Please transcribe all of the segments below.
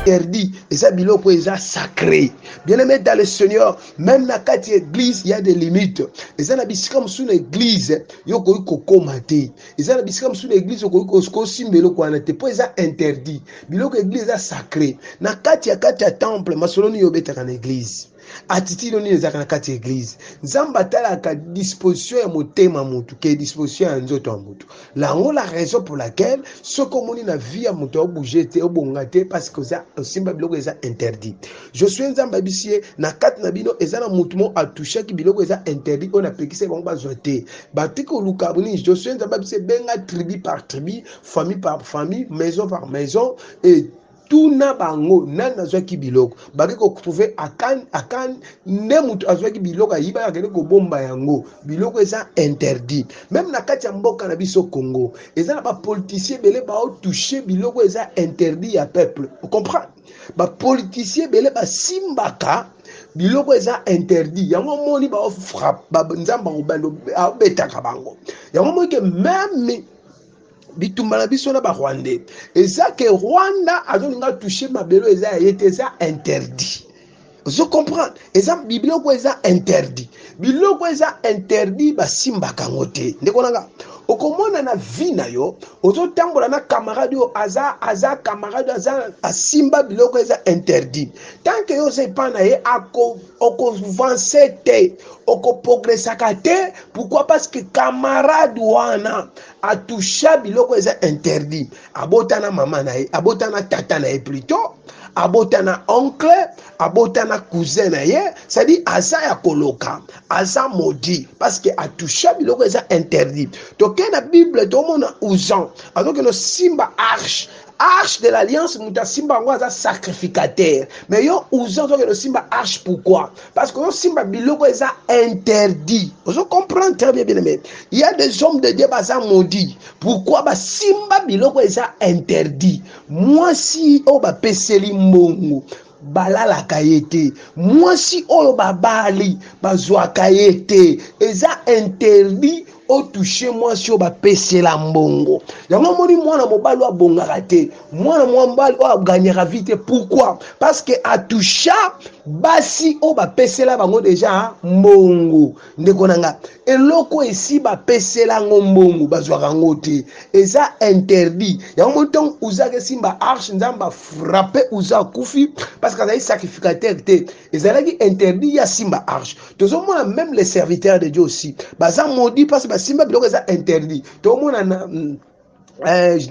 Interdit eza biloko eza sacré. Bien aimé dans le Seigneur, même na kati ya église, il y a des limites. Eza na bisika mosusu na église yo okoki kokoma te. Eza na bisika mosusu na église okoki kosimba eloko wana te mpo eza interdit. Biloko église eza sacré. Na kati ya temple, masolo nini obetaka na église? Attitude nini ezalaka na kati ya église? Nzambe atalaka disposition ya motema mutu ke disposition ya nzoto ya mutu. Lango la raison pour laquelle soki omoni na vie ya moto obouge te, obonga te, parce que oza osimba biloko eza interdit. Josue, Nzambe ayebisi ye: na kati na bino eza na motu mo atouchaki biloko eza interdit oyo napekisa bango bazwa te. Batiki koluka nini. Josue, Nzambe ayebisi ye: benga tribu par tribu, famille par famille, maison par maison, et tuna bango nani azwaki biloko. Bake kotrouver Akan. Akan nde moto azwaki biloko, ayibaki, akende kobomba yango. Biloko eza interdit. Même na kati ya mboka na biso Congo, eza na bapoliticien ebele baotouche biloko eza interdit ya peuple. Ocomprendre? Bapoliticien ebele basimbaka biloko eza interdit. Yango omoni baofrappe, Nzambe abetaka bango. Yango omoni ke même bitumba na biso na Barwandais eza ke Rwanda azolinga touche mabelo eza ya ye te, eza interdit. Ozo comprendre? Eza biloko eza interdit. Biloko eza interdit, basimbaka yango te. Ndeko nanga, okomona na vie na yo, ozotambola na camarade oyo aza camarade oyo aza asimba biloko eza interdit. Tant que yo oza epai na ye, okoavancer te, okoprogressaka te. Pourquoi? Parce que camarade wana atoucha biloko eza interdit. Abota na mama na ye, abota na tata na ye, plutôt abota na oncle, abota na cousin na ye. C'est-à-dire aza ya koloka, aza maudit parce que atoucha biloko eza interdit. Tokei na Bible, tomona Uza azokende osimba arche, arche de l'alliance. Moto asimba yango aza sacrificateur, mais yo Uza ozokende osimba arche. Pourquoi? Parce que ozosimba biloko eza interdit. Ozo comprendre très bien, bien aimé? Il y a des hommes de Dieu baza maudit. Pourquoi? Basimba biloko eza interdit. Mwasi oyo bapeseli mbongo, balalaka ye te. Mwasi oyo babali, bazwaka ye te. Eza interdit otouche mwasi oyo bapesela mbongo. Yango omoni mwana mobali oyo abongaka te, mwana mobali oyo aganyaka vie te. Pourquoi? Parce que atoucha basi oyo bapesela bango déjà mbongo. Ndeko na nga, eloko esi bapesela yango mbongo, bazwaka yango te, eza interdit. Yango moni ntango Uzaka esimba arche, Nzambe afrappe Uza, akufi, parce que azali sacrificateur te. Ezalaki interdit ya simba arche. Tozomona même les serviteurs de Dieu aussi baza maudit parce basimba biloko eza interdit. Tozomona na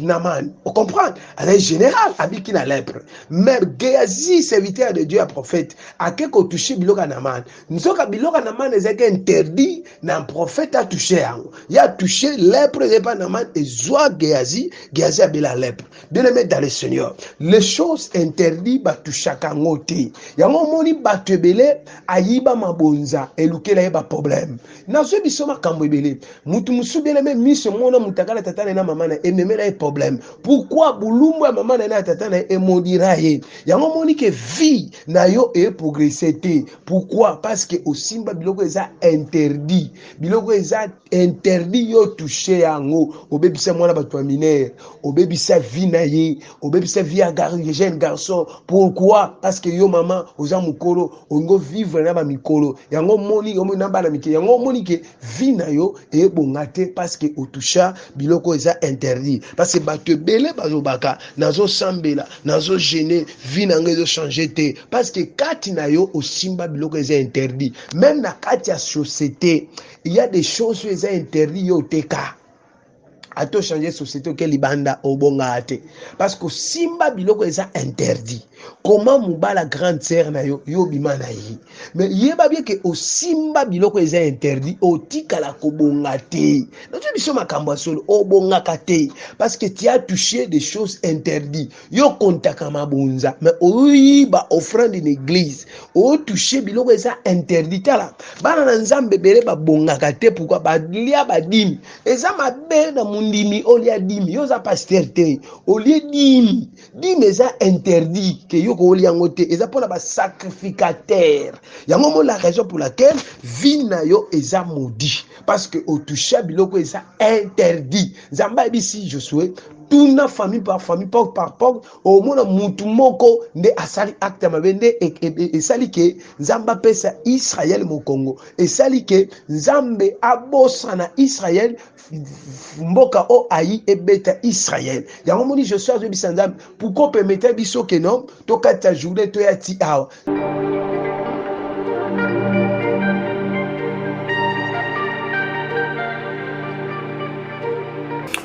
Naman, on comprend, azali général, abiki na lèpre, mais Gehazi, serviteur de Dieu ya prophète, ake kotouche biloko ya Naman. Nzoka biloko ya Naman ezalaki interdit na prophète atouche yango. Ye atouche, lèpre ezali pa Naman, ezwa Gehazi. Gehazi abela lèpre. Bien aimé dans le Seigneur, les choses interdit, batouchaka yango te. Yango omoni bato ebele ayiba mabonza, elukela ye baproblème. Nazwi biso makambo ebele. Mutu mosusu, bien aimé, miso mona moto akala tata na ye na mama na ye, ememela ye problème. Pourquoi? Bulumbu ya mama na ye na ya tata na ye emodira ye. Yango omoni ke vie na yo eprogresse te. Pourquoi? Parce que osimba biloko eza interdit. Biloko eza interdit, yo touche yango, obebisa mwana bato ya minere, obebisa vie na ye, obebisa vie ya jeune garçon. Pourquoi? Parce que yo mama oza mokolo, olingi ovivre na bamikolo. Yango omoni, omoni na bana mike. Yango omoni ke vie na yo ebonga te, parce que otoucha biloko eza interdit. Parce que bato ebele balobaka: nazosambela, nazojeûner, vie na ngai ezochange te, parce que kati na yo osimba biloko eza interdit. Même na kati ya société, il y a des choses oyo eza interdit. Yo oteka, ata ochange société, oke libanda, obongaka te, parce que osimba biloko eza interdit. Comment mobala grande sœur na yo, yo obima na ye? Mais yeba bien ke osimba biloko eza interdit, otikala kobonga te. Nazwi biso makambo ya solo, obongaka te, parce que tu as touché des choses interdites. Yo kontaka mabonza, mais oyiba offrande na église, otouche biloko eza interdit. Tala bana na Nzambe ebele babongaka te. Pourquoi? Balia badîme. Eza mabe na mondimi olia dîme. Yo oza pasteur te, olie dîme. Dîme eza interdit ke yo koolia yango te, eza mpona basacrificateur. Yango mo la raison pour laquelle vie na yo eza maudit, parce que otoucha biloko eza interdit. Nzambe ayebisi Josue. Tuna famille par famille, porte par porte, omona mutu moko nde asali acte ya mabe nde esali ke Nzambe apesa Israël mokongo, esali ke Nzambe abosana Israël, mboka o ayi ebeta Israël. Yango moni Josué azoyebisa Nzambe, pourquoi permettre biso ke non tokatisa Jourdain toya ti awa.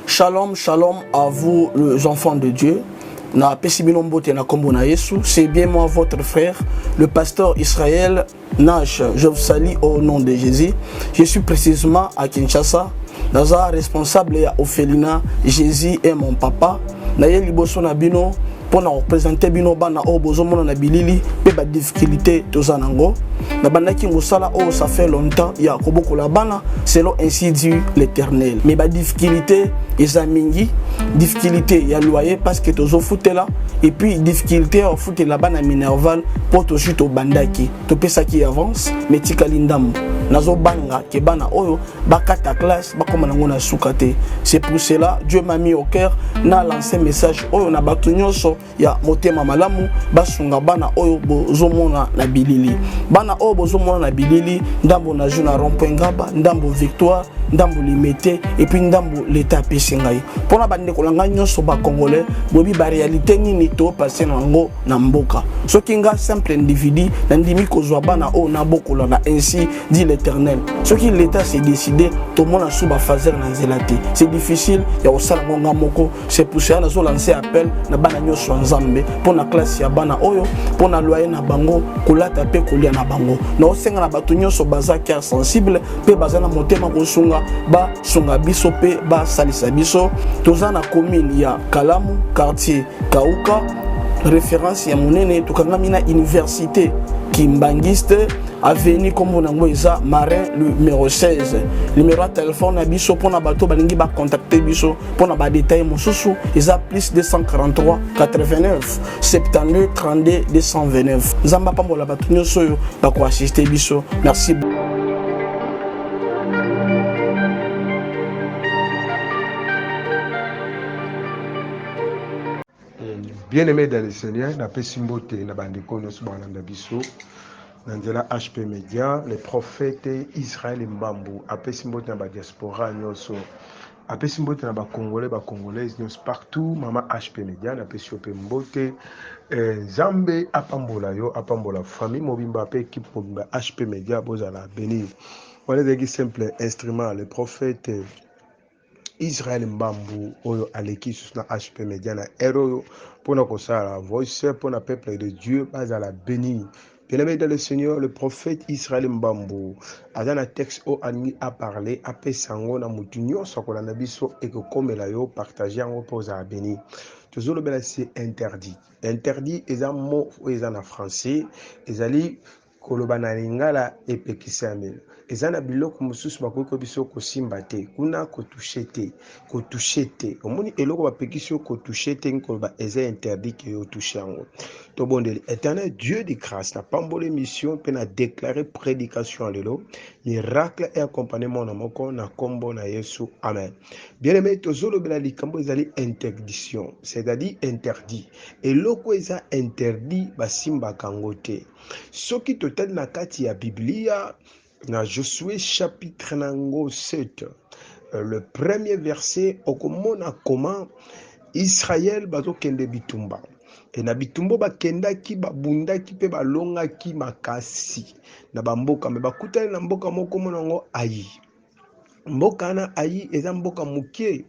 Shalom, shalom à vous les enfants de Dieu. Na pesi bino mbote na kombo na Yesu. C'est bien moi votre frère, le pasteur Israël Nash. Je vous salue au nom de Jésus. Je suis précisément à Kinshasa. Naza responsable ya orphelinat Jésus est mon papa. Na ye liboso na bino mpo na kopresente bino bana oyo bozomona na bilili mpe badifficulté toza nango. Nabandaki mosala oyo ça fait longtemps ya kobokola bana selon ainsi dit l'Éternel, mais badifficulté eza mingi. Difficulté ya loyer parce que tozofutela, et puis difficulté ya kofutela bana minerval mpo tozwi tobandaki topesaki avance mais tikali ndambo. Nazobanga ke bana oyo bakata classe bakoma nango na suka te. C'est pour cela Dieu m'a mis au cœur na lancer message oyo na bato nyonso ya motema malamu basunga bana oyo bozomona na bilili. Bana oyo bozomona na bilili, ndambo na ju na rond-point Ngaba, ndambo Victoire, ndambo Limete, et puis ndambo l'État apesi ngai. Mpona bandeko na ngai nyonso ba congolais, boyebi ba réalité nini to passe na yango na mboka. Soki nga simple individu nandimi kozwa bana oyo nabokola na ainsi dit l'Éternel, soki l'État s'est décidé tomona su ba fazer na nzela te, c'est difficile ya kosala ngo nga moko. C'est pour cela nazo lancer appel na bana nyonso ya Nzambe mpo na classe ya bana oyo, mpo na loyer na bango, kolata mpe kolia na bango. Naosenga na bato nyonso baza cœur sensible mpe baza na motema kosunga, basunga biso mpe basalisa biso. Toza na commune ya Kalamu, quartier Kauka, référence ya monene. Tokangami na université Kimbanguiste, avenue kombo nango eza Marin numéro 16. Numéro ya telefone na biso mpona bato balingi bacontacte biso mpona badetail mosusu eza plus 243 89 72 32 229. Nzambe apambola bato nyonso oyo bakoassiste biso. Merci. Bien-aimé dans le Seigneur, napesi mbote na bandeko nyonso balanda biso na nzela HP Media. Le prophète Israël Mbambu apesi mbote na ba diaspora nyonso, apesi mbote na ba congolais, ba congolaises nyonso partout. Mama HP Media, napesi yo pe mbote. Nzambe apambola yo, apambola famille mobimba pe équipe mobimba HP Media, bozala béni. Wana ezalaki simple instrument, le prophète Israël Mbambu oyo aleki susu na HP Media na ere oyo mpona kosala voice mpona peuple de Dieu bazala béni. Bien-aimé dans le Seigneur, le prophète Israël Mbambu aza na texte oyo alingi aparle, apesa yango na motu nyonso akolanda biso, ekokomela yo, partage yango mpo ozala béni. Tozolobela c'est interdit. Interdit eza mot oyo eza na français, ezali koloba na lingala epekisami. Eza na biloko mosusu bakoki koyebisa biso kosimba te, kuna kotouche te, kotouche te. Omoni eloko bapekisi yo kotouche te, koloba eza interdit ke yo touche yango. Tobondeli Éternel Dieu de grâce, na pamboli mission mpe na déclarer prédication ya lelo, miracle et accompagnement na moko na kombo na Yesu, amen. Bien-aimé, tozolobela likambo ezali interdiction, c'est-à-dire interdit. Eloko eza interdit basimbaka yango te. Soki totali na kati ya Biblia na Josué chapitre nango 7, le premier verset, okomona comment Israël bazokende bitumba. E na bitumba bakendaki, babundaki pe balongaki makasi na bamboka, me bakutani na mboka moko mona yango Ayi. Mboka wana Ayi eza mboka moke.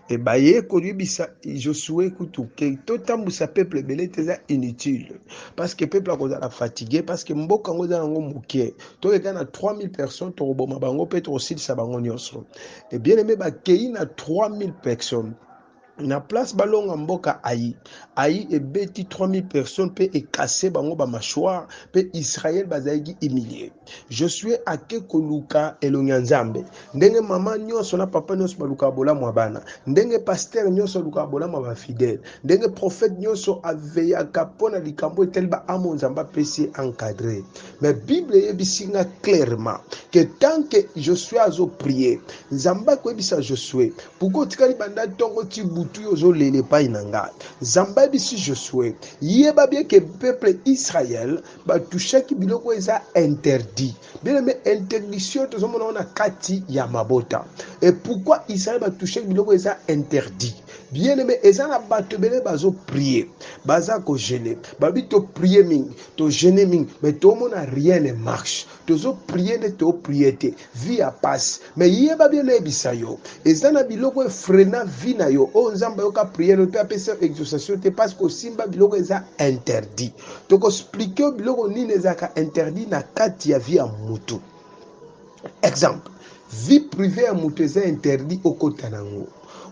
E baye koyebisa Josué kutu ke totambusa peuple ebele te, eza inutile parce que peuple akozala fatigué, parce que mboka yango eza yango moke. Tokeka na 3000 personnes, tokoboma bango pe tokosilisa bango nyonso. E bien aimé, bakei na 3000 personnes na place balonga mboka Ayi. Ayi ebeti 3000 personnes pe ekase bango ba mâchoire, pe Israël bazalaki humilié. Josué ake koluka elongi ya Nzambe. Ndenge mama nyonso na papa nyonso balukaka bolamu ya bana, ndenge pasteur nyonso alukaka bolamu ya ba fidèle, ndenge prophète nyonso aveyaka mpona likambo etali ba amo Nzambe apesi ye encadré. Mais Bible eyebisi nga clairement que tant que Josué azo prier, Nzambe akoyebisa Josué, pourquoi otikali banda ntongo ti butu? butu yo ozolela epai na nga. Nzambe ayebisi Josue, yeba bien ke peuple Israël batushaki biloko eza interdit. Bien aimé, interdiction tozomona wana kati ya mabota. Et pourquoi Israël batushaki biloko eza interdit? Bien aimé, eza na bato ebele bazo prier, baza ko jeûner. Babi to prier mingi, to jeûner mingi, mais tomona rien ne marche. Tozo prier nde to prier te. Vie ya pasi. Mais yeba bien nayebisa yo, eza na biloko efrena vie na yo. Oyo Nzambe ayoka prière mpe apesa yo exaucation te parce que osimba biloko eza interdit. Toko expliquer yo biloko nini ezalaka interdit na kati ya vie ya mutu. Exemple, vie privée ya mutu eza interdit okota nango.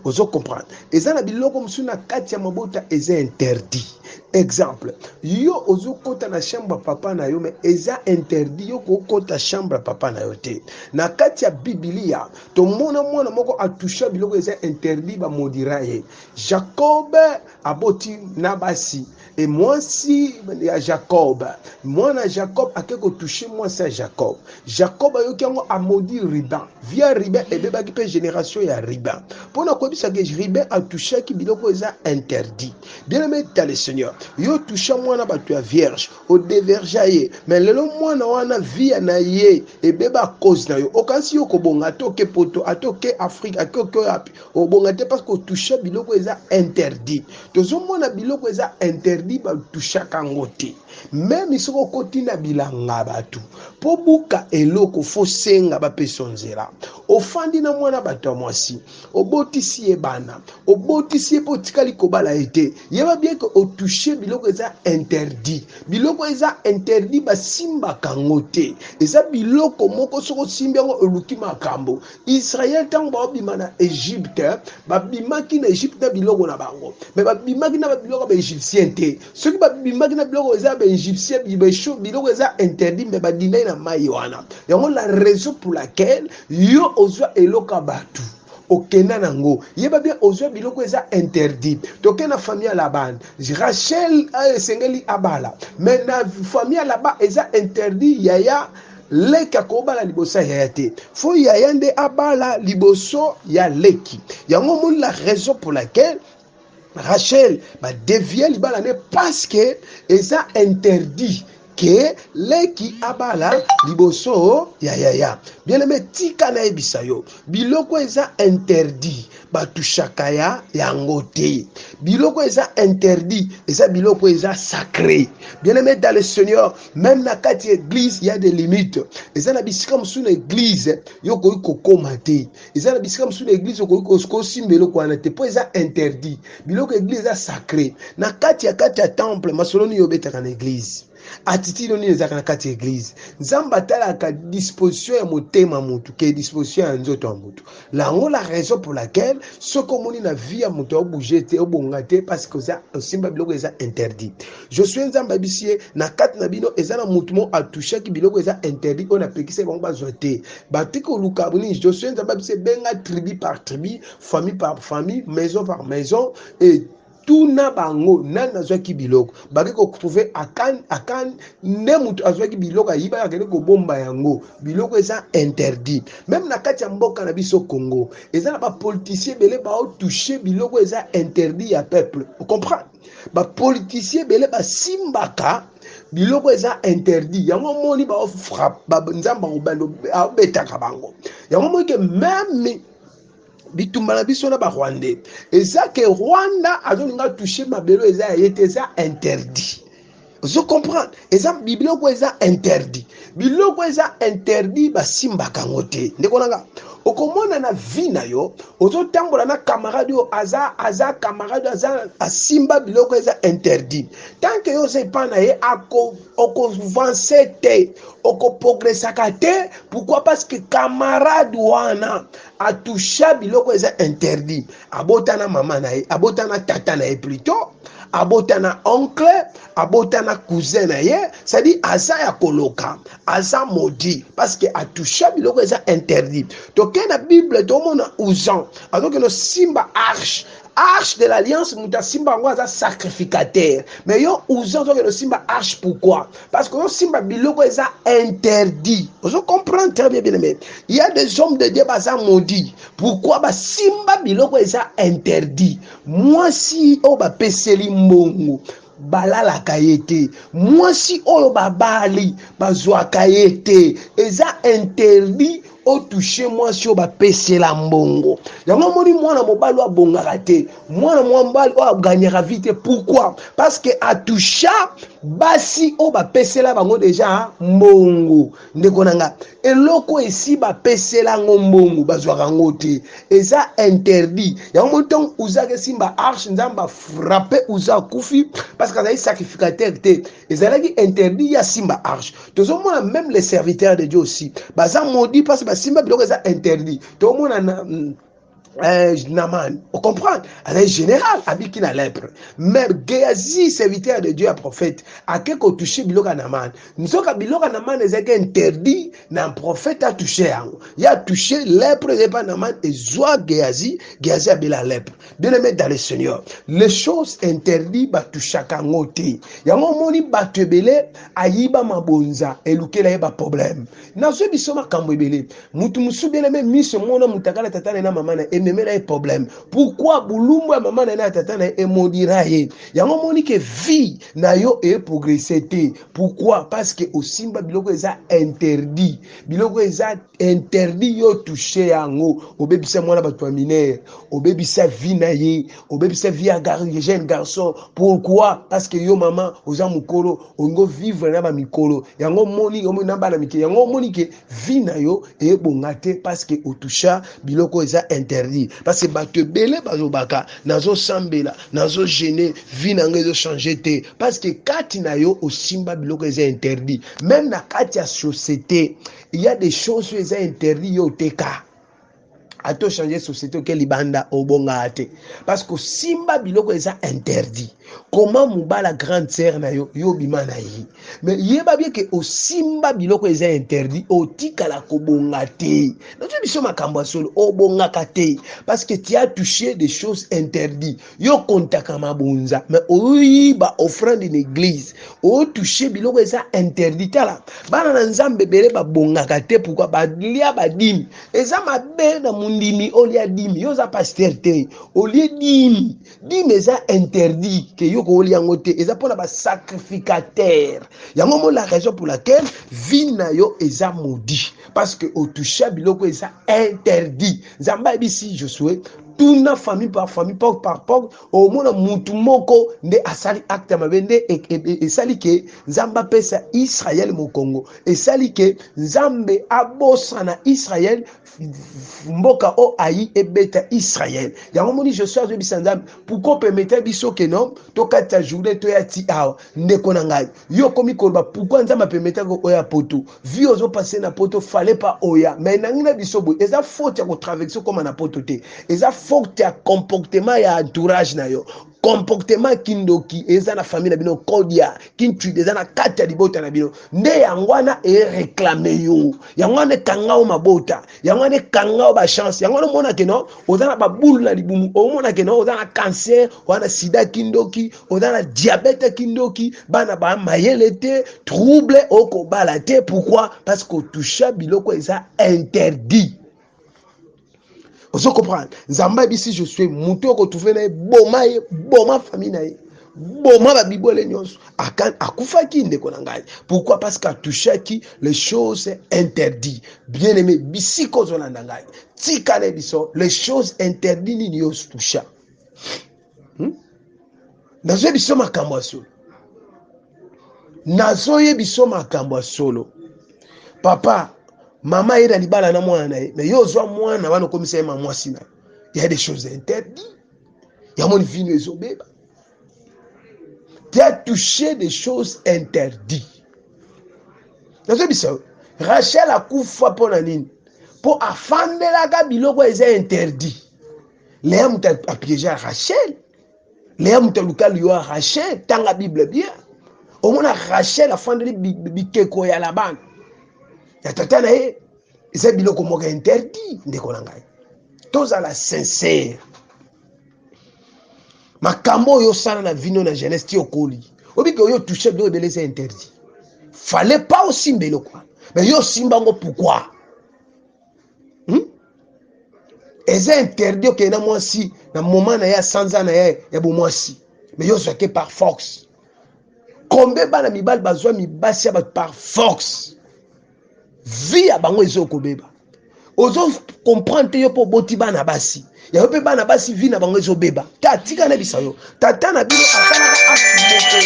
Ozo comprendre? Eza na biloko mosusu na kati ya mabota eza interdit. Exemple, yo ozo kota na chambre ya papa na yo mais eza interdit yo kokota chambre ya papa na yo te. Na kati ya Biblia, tomona mwana moko atoucha biloko eza interdit ba maudira ye. Jacob aboti na basi e mwasi ya Jacob, mwana Jacob ake kotouche mwasi ya Jacob. Jacob ayoki yango amodi Ruben. Via Ruben ebebaki mpe generation ya Ruben. Mpo na koyebisa ke Ruben atouchaki biloko eza interdit. Bien aimé dans le Seigneur, yo toucha mwana bato ya vierge, odevergea ye, mais lelo mwana wana vie na ye ebeba cause na yo. Okanisi yo kobonga ata oke poto, ata oke Afrique, ata oke wapi, obonga te parce que otoucha biloko eza interdit. Tozomona biloko eza interdit batushaka yango te. Meme soki okoti na bilanga bato mpo buka eloko fo senga bapesa nzela. Ofandi na mwana bato ya mwasi, obotisi ye bana, obotisi ye mpo otikali kobala ye te. Yeba bien ke otouche biloko eza interdit. Biloko eza interdit basimbaka yango te. Eza biloko moko soki osimbi yango oluki makambo. Israël ntango baobima na Egypte, babimaki na Egypte na biloko na bango, mais babimaki na biloko ya baegyptien te. Soki babimaki na biloko eza ya baegyptien, biloko eza interdit, mais badindaki na mai wana. Yango la raison pour laquelle yo ozwa eloko ya bato okenda nango, yeba bien ozwa biloko eza interdit. Toke na famille ya Laban, Rachel esengeli abala, mais na famille ya Laban eza interdit yaya leki akobala liboso ya yaya te, fo yaya nde abala liboso ya leki. Yango omoni la raison pour laquelle Rachel ba dévier libala ne parce que eza interdit ke leki abala liboso ya yaya. Bien aimé, tika nayebisa yo biloko eza interdit batushaka ya yango te. Biloko eza interdit eza biloko eza sacré. Bien aimé dans le Seigneur, même na kati ya église il y a des limites. Eza na bisika mosusu na église yo okoki kokoma te. Eza na bisika mosusu na église okoki kosimba eloko wana te mpo eza interdit. Biloko église eza sacré. Na kati ya kati ya temple masolo nini obetaka na église? Attitude nini ezalaka na kati ya église? Nzambe atalaka disposition ya motema mutu ke disposition ya nzoto ya mutu. Lango la raison pour laquelle soki omoni na vie ya mutu obouge te, obonga te parce que oza osimba biloko eza interdit. Josué Nzambe ayebisi ye na kati na bino eza na mutu moko atouchaki biloko eza interdit oyo napekisaki bango bazwa te. Batiki koluka nini? Josué Nzambe ayebisi ye benga tribu par tribu, famille par famille, maison par maison et tuna bango nani azwaki biloko. Bake kotrouve Akan, Akan nde moto azwaki biloko, ayibaki akende kobomba yango. Biloko eza interdit. Meme na kati ya mboka na biso Congo, eza na ba politiciens ebele baotouche biloko eza interdit ya peuple. Ocomprendre? Ba politiciens ebele basimbaka biloko eza interdit. Yango omoni baofrappe Nzambe akobetaka bango. Yango omoni ke meme bitumba na biso na ba Rwandais eza ke Rwanda azolinga toucher mabelo eza ya ye te, eza interdit. Ozo comprendre? Eza biloko eza interdit. Biloko eza interdit basimbaka yango te. Ndeko nanga, okomona na vie na yo ozotambola na camarade oyo aza aza camarade aza asimba biloko eza interdit. Tant que yo oza epai na ye ako okoavancer te, okoprogressaka te. Pourquoi? Parce que camarade wana atoucha biloko eza interdit. Abota na mama na ye, abota na tata na ye plutôt, abota na oncle, abota na cousin na ye, c'est-à-dire aza ya koloka, aza maudit parce que atoucha biloko eza interdit. Toke na Bible tomona Uzan azokende simba arche. Arche de l'alliance, moto asimba yango aza sacrificateur. Mais yo Uza ozokende osimba arche pourquoi? Parce que osimba biloko eza interdit. Ozo comprendre très bien bien aimé. Il y a des hommes de Dieu baza maudits. Pourquoi basimba biloko eza interdit? Mwasi oyo bapeseli mbongo balalaka ye te. Mwasi oyo babali bazwaka ye te. Eza interdit otouche mwasi oyo bapesela mbongo. Yango omoni mwana mobali oyo abongaka te, mwana mobali oyo aganyaka vie te. Pourquoi? Parce que atoucha basi oyo bapesela bango deja mbongo. Ndeko na nga, eloko esi bapesela yango mbongo bazwaka yango te, eza interdit. Yango moni ntango Uza akesimba arche, Nzambe afrappe Uza, akufi parce que azali sacrificateur te, ezalaki interdit ya simba arche. Tozomona même les serviteurs de Dieu aussi baza maudit parce que basimba biloko eza interdit. Tozomona na Naman, on comprend, azali général abiki na lèpre, mais Gehazi serviteur de Dieu ya prophète ake kotouche biloko ya Naman. Nzoka biloko ya Naman ezalaki interdit na prophète atouche yango, ye atouche lèpre ezali pa Naman, ezwa Gehazi, Gehazi abela lèpre. Bien aimé dans le Seigneur, les choses interdites batouchaka yango te. Yango omoni bato ebele ayiba mabonza elukela ye ba problème. Nazwi biso makambo ebele, mutu mosusu bien aimé miso mona mutakala tata na ye na mama na ye ememela ye problème. Pourquoi? Bulumbu ya mama na ye na tata na ye emodira ye. Yango omoni ke vie na yo e progresser te. Pourquoi? Parce que osimba biloko eza interdit, biloko eza interdit yo touche yango, obebisa mwana bato ya mineur, obebisa vie na ye, obebisa vie ya jeune garçon. Pourquoi? Parce que yo mama oza mokolo, olingo vivre na ba mikolo. Yango omoni, omoni na bana mike, yango omoni ke vie na yo ebonga te parce que otoucha biloko eza interdit. Parce que bato ebele balobaka nazosambela, nazo gêner, vie na ngai ezo changer te, parce que kati na yo osimba biloko eza interdit. Même na kati ya société, il y a des choses oyo eza interdit yo oteka. Ata ochange société oke libanda obongaka te parce que osimba biloko eza interdit. Comment mobala grande sœur na yo, yo obima na ye, mais yeba bien ke osimba biloko eza interdit, otikala kobonga te. Nazwi biso makambo ya solo, obongaka te parce que tu as touché des choses interdites. Yo kontaka mabonza mais oyiba offrande na église, otouche biloko eza interdit. Tala bana na Nzambe ebele babongaka te. Pourquoi? Balia badimi, eza mabe na mondimi olia dimi. Yo oza pasteur te, olie dimi. Dimi eza interdit ke yo kolia yango te, eza mpona basacrificateur. Yango mo la raison pour laquelle vie na yo eza maudit, parce que otoucha biloko eza interdit. Nzambe ayebisi Josue, tuna famille par famille, porte par porte, omona mutu moko nde asali acte ya mabe, nde esali ke Nzambe apesa Israël mokongo, esali ke Nzambe abosana Israël, mboka o ayi ebeta Israël. Yango moni Josue azoyebisa Nzambe, pourquoi permettre biso ke non tokatisa journée toya ti awa? Ndeko na ngai, yo okomi koloba pourquoi Nzambe apermettre oya poto, vie ozopase na poto, fallait pas oya. Mais nangi na biso boye, eza faute ya kotraverse okoma na poto te, eza faute ya comportement ya entourage na yo, comportement kindoki eza na famille na bino, kodia kintude eza na kati ya libota na bino, nde yango wana ereklame yo, yango wana ekanga yo mabota, yango wana ekanga yo bachance, yango wana omona ke non oza na babulu na libumu, omona ke non oza na cancer, oza na sida kindoki, oza na diabète kindoki, bana ba mayele te, trouble, okobala te. Pourquoi? Parce que otoucha biloko eza interdit. Ozo comprendre? Nzambe ayebisi Josue, moto okotrouve na ye, boma ye, boma famille na ye, boma babibwele nyonso. Akan akufaki, ndeko na ngai. Pourquoi? Parce qu'atouchaki les choses interdites. Bien aimé, bisika ozolanda ngai, tika na biso les choses interdites nini yo toucha. Nazoyebi biso makambo ya solo, nazoyebi biso makambo ya solo. Papa, mama ye na libala na mwana na ye, mais yo ozwa mwana wana okomisa ye mamwasi na ye. Ya des choses interdites, yamoni vino ezobeba. Tu as touché des choses interdites. Nazoyebisa yo, Rachel akufa mpo na nini? Mpo afandelaka biloko eza interdit. Lea moto apiege ya Rachel, Lea moto aluka liyo ya Rachel. Tanga Bible bien, omona Rachel afandeli bikeko ya Laban ya tata na ye, eza biloko moko interdit. Ndeko na ngai, tozala sincere. Makambo oyo osala na vino na jeunesse ti okoli, oyebi ke oyo touche biloko ebele eza interdit. Fallait pas osimba eloko wana, mais yo osimba yango pourquoi? Eza interdit okende na mwasi na moment na ye ya sanza na ye ya bomwasi, mais yo ozwake par force. Combien bana mibali bazwa mibasi ya bato par force, vie ya bango ezo kobeba. Ozo comprendre te, yo mpo oboti bana basi ya yo mpe bana basi vie na bango ezobeba. Ta tika nayebisa yo, tata na bino asalaka acte moko,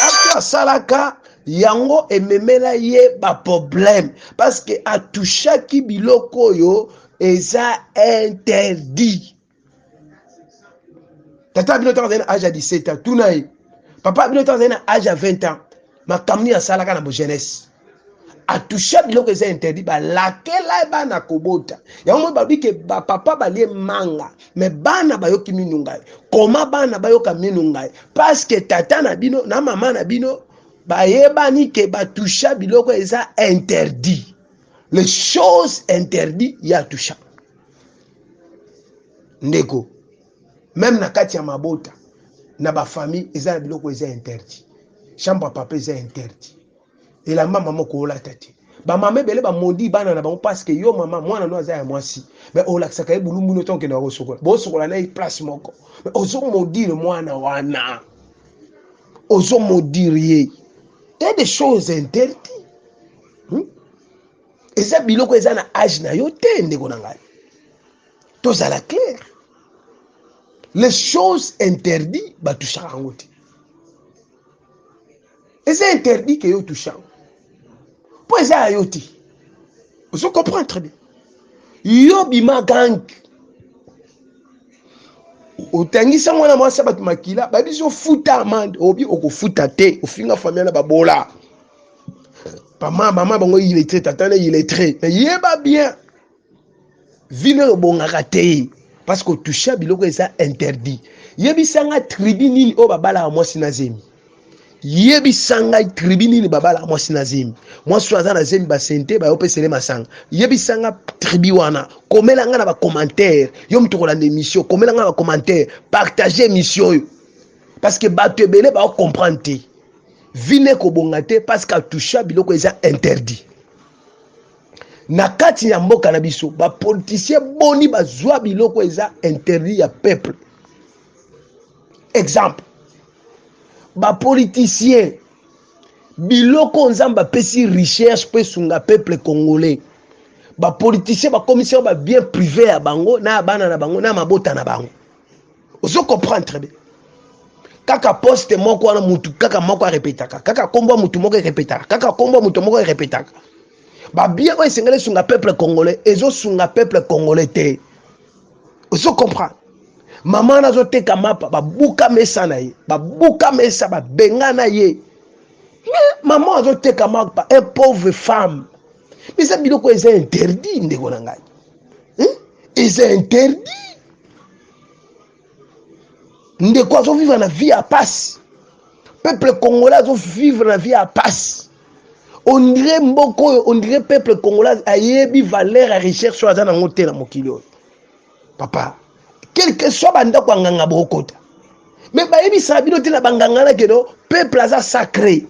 acte asalaka yango ememela ye baproblème parce que atouchaki biloko oyo eza interdit. Tata bino ntango azali na age ya 17 ans, tuna ye. Papa bino ntango azali na age ya 20 ans, makambo nini asalaka na bojeunesse? Atusha biloko eza interdit, balakela ye bana kobota yango. Moi balobi ke bapapa balie manga, me bana bayoki minu ngai. Koma bana bayoka minu ngai parce que tata na bino na mama na bino bayebani ke batusha biloko eza interdit. Les choses interdit ye atusha. Ndeko, meme na kati ya mabota na bafamille eza na biloko eza interdit. Chambre ya papa eza interdit, elamba mama okolata te. Bamama ebele bamodi bana na bango parce que yo mama, mwana no aza ya mwasi, me olakisaka ye bulumbu no ntango okendaka kosokola, bosokola na ye place moko, me ozomodire mwana wana, ozomodire ye. Te, des choses interdit, Eza biloko eza na age na yo te, ndeko na ngai. Tozala clair, les choses interdit batushaka yango te. Eza interdit ke yo touche yango mpo eza ya yo te. Ozo comprendre très bien. Yo bima gang, otangisa mwana mwasi ya bato makila, bayebi so futa amande, obi okofuta te, ofinga famille na babola. Mama, mama bango illettré, tata na illettré, mais yeba bien, vino oyo obongaka te parce que otouche biloko eza interdit. Yebisa nga tribu nini oyo babalaka mwasi na zemi? Yebisa ngai tribu nini babalaka mwasi na zemi? Mwasi oyo aza na zemi, basente bayopesele masanga. Yebisa nga tribu wana. Komela nga na bacommentaire. Yo moto kolanda émission, komela nga na bacommentaire, partage émission oyo parce que bato ebele baocomprendre te. Vino ekobonga te parce que atoucha biloko eza interdit. Na kati ya mboka na biso, bapoliticien boni bazwa biloko eza interdit ya peuple? Exemple, bapoliticien, biloko Nzambe apesi recherche mpo esunga peuple congolais, bapoliticien bakomisi yango babien privé ya bango na ya bana na bango na mabota na bango. Ozo comprendre très bien. Kaka poste moko wana, mutu kaka moko arepetaka kaka kombo ya mutu moko, erepetaka kaka kombo ya mutu moko, erepetaka. Babien oyo esengeli esunga peuple congolais ezosunga peuple congolais te. Ozo comprendre? Mama wana azoteka mapa, babuka mesa na ye, babuka mesa, babengana ye. Mais mama azoteka mapa, un pauvre femme. Eza biloko eza interdit, ndeko na ngai, eza interdit. Ndeko azovivre na vie ya pasi, peuple congolais azovivre na vie ya pasi. On dirait mboka oyo, on dirait peuple congolais ayebi valeur ya recherche oyo aza nango te na mokili oyo. Papa, quel que soit bandako ya nganga bokota, me bayebisaka bino te na banganga na keno peuple aza sacré.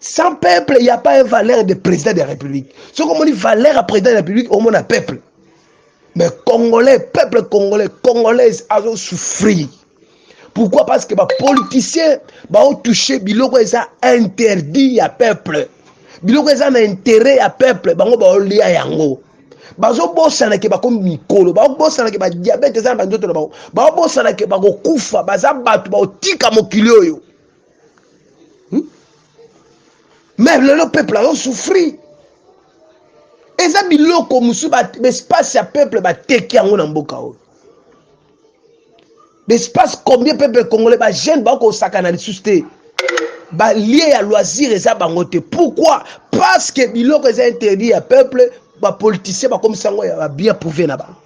Sans peuple, il n'y a pas une valeur de président de la République. Soki omoni valeur ya président de la République, omona peuple. Mais congolais, peuple congolais, congolaise azo souffrir. Pourquoi? Parce que bapoliticien baotouche biloko eza interdit ya peuple, biloko eza na intérêt ya peuple, bango baolia yango. Bazobosana ke bakomi mikolo, baobosana ke badiabete eza na banzoto na bango, baobosana ke bakokufa, baza bato baotika mokili oyo. Mais lelo peuple azosouffrir. Eza biloko mosusu, baespace ya peuple bateki yango na mboka oyo. Baespace combien peuple congolais, bajeune bakosakana lisusu te, balie ya loisir eza bango te. Pourquoi? Parce que biloko eza interdit ya peuple, bapoliticien bakomisa yango ya babien prouvé na bango.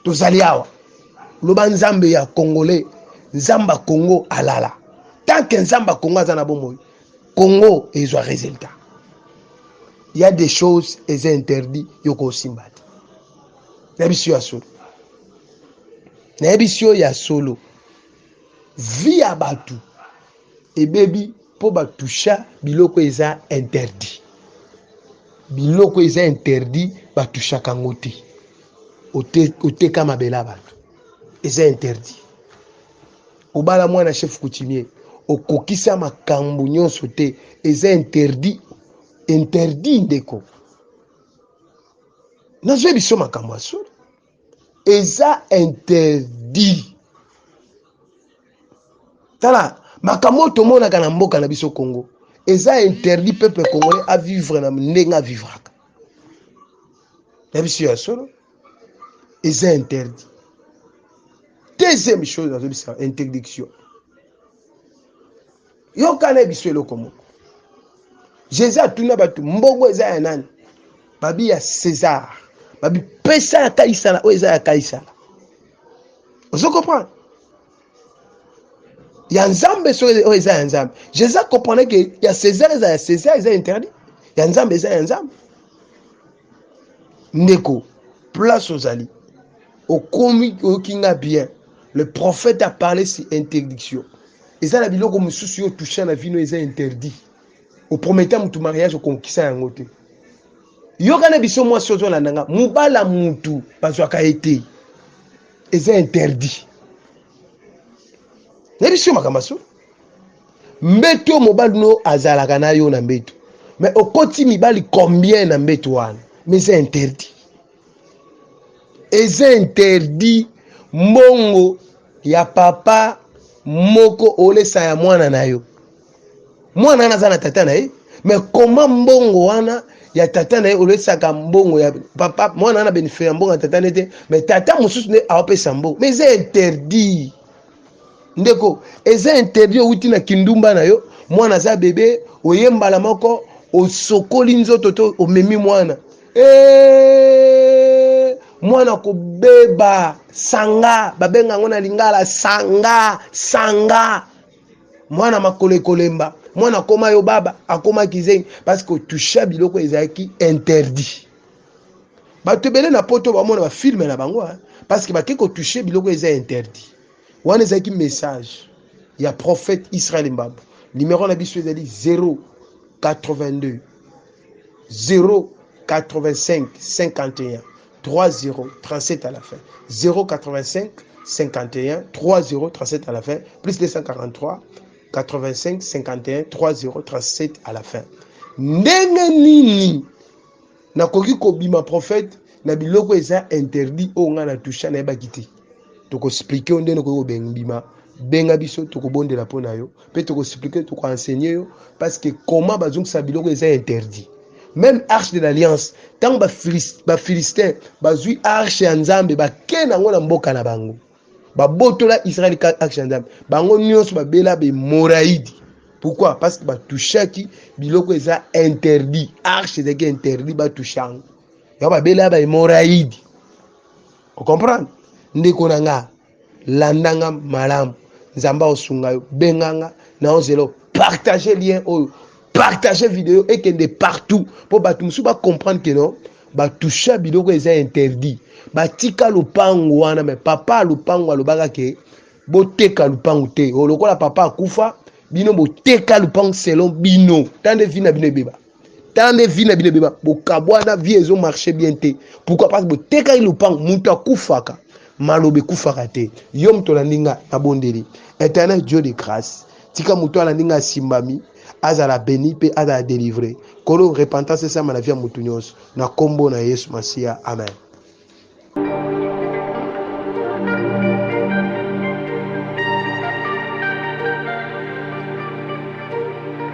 Tozali awa, loba Nzambe ya congolais, Nzambe ya Congo alala. Tant que Nzambe ya Congo aza na bomoi, Congo ezwa résultat. Il y a des choses eza interdit, yo kosimba te. Nayebisi yo ya solo, nayebisi yo ya solo. Vie ya bato ebebi mpo batusha biloko eza interdit. Biloko eza interdit batushaka yango te. Oteka mabele ya bato eza interdit. Obala mwana chef coutumier okokisa makambo nyonso te eza interdit. Interdit ndeko, nazwi biso makambo ya solo eza interdit. Tala makambo oyo tomonaka na mboka na biso Congo eza interdit peuple congolais a vivre na ndenge avivraka na biso ya solo eza interdit. Deuxième chose nazobisa interdiction, yoka na biso eloko moko. Jésus atuna bato mbongo eza ya nani? Babi ya César. Babi pesa ya Kaisala oyo eza ya Kaisala. Ozo comprendre? Ya Nzambe soki oyo eza ya Nzambe. Jésus a comprendre que ya César eza ya César eza interdit. Ya Nzambe eza ya Nzambe. Ndeko, place ozali okomi oyoki nga bien. Le prophète a parlé sur interdiction. Eza na biloko mosusu yo toucha na vino eza interdit. Oprometa mutu mariage okonkisa yango te. Yoka na biso mwasi ozolanda nga, mobala mutu bazwaka ye te. Eza interdit. Na biso makambo so. Mbeto mobali no azalaka na yo na mbeto. Mais okoti mibali combien na mbeto wana? Mais eza interdit. Eza interdit mbongo ya papa moko olesa ya mwana na yo. Mwana wana aza na tata na ye, mais comment mbongo wana ya tata na ye olesaka mbongo ya papa mwana wana bénéfice ya mbongo ya tata na ye te, mais tata mosusu nde aopesa mbongo. Mais eza interdit. Ndeko, eza interdit owuti na kindumba na yo, mwana aza bebe, oye mbala moko osokoli nzoto to omemi mwana. Eeeeh, mwana kobeba sanga, babenga yango na lingala sanga, sanga. Mwana makolo ekolemba, mwana akoma yo baba, akoma kizengi parce que otoucha biloko ezalaki interdit. Bato ebele na poto bamona ba film na bango parce que bake kotouche biloko eza interdit. Wana ezalaki message ya prophète Israël Mbambo. Numéro na biso ezali 082 085 51 30 37 à la fin. 085 51 30 37 à la fin. Plus 243 85 51 30 37 à la fin. Ndenge nini nakoki kobima prophète na biloko eza interdit oyo ngai na toucha nayebaki te? Tokoexplike yo ndenge okoki kobima. Benga biso, tokobondela mpo na yo mpe tokoexplike, tokoenseigner yo parce que comment bazongisa biloko eza interdit. Même arche de l'alliance, ntango bafilistin bazwi arche ya Nzambe bake nango na mboka na bango, babotola Israël arche ya Nzambe, bango nyonso babela bemoraidi. Pourquoi? Parce que batouchaki biloko eza interdit. Arche ezalaki interdit, batoucha yango, yango babela ba hémorroïde. Ocomprendre? Ndeko na nga, landa nga malamu, Nzambe akosunga yo. Benga nga na ozela, partage lien oyo, partage video ekende partout po bato mosusu bacomprendre que non, batoucha biloko eza interdit. Batika lopango wana, mais papa lopango alobaka ke boteka lopango te. Lokola papa akufa, bino boteka lopango selon bino. Tande vie na bino ebeba, tande vie na bino ebeba, bokabwana, vie ezo marcher bien te. Pourquoi? Parce que botekaki lopango. Moto akufaka, maloba ekufaka te. Yo moto olandi nga, nabondeli Éternel Dieu de grâce, tika moto alandi nga asimbami, azala béni mpe azala délivré. Kolo, repentance esama na vie ya moto nyonso na kombo na Yesu Masiya, amen.